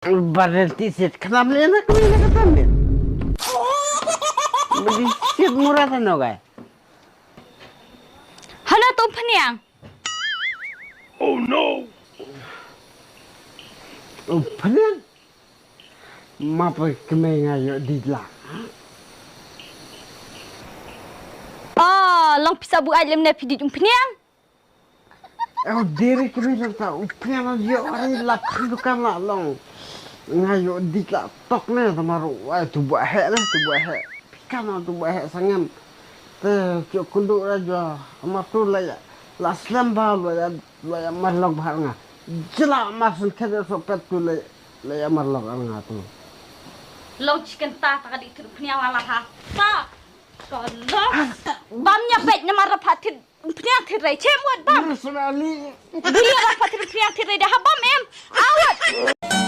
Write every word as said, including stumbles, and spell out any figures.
Badan ti sit khnam le na kami na kata men. Bidi sit murah ano gai. Hana tu Umphniang. Oh no. Umphniang. Ma pa kemai nga yo di la. Ah, long pisa bu ai lem ne pidit Umphniang. Oh, diri kemai lang ta Umphniang yo ari la dukan la long. Nga yo di la tok ne tamaru ai tu ba he ne tu ba he. Pikan tu ba he sangem. Te cuk kundu raja amatu la ya. La slem ba la ya. Lo ya marlok bahar nga. Jela mar sun kede so pet tu le le ya marlok ar nga tu. Long chicken ta ta di tu Umphniang la ha. Ta. Kolo. Bam nya pet na mar pha thit Umphniang thit rei chem wat bam. Ni sumali. Bili ra pha thit Umphniang thit rei da ha bam em. Awat.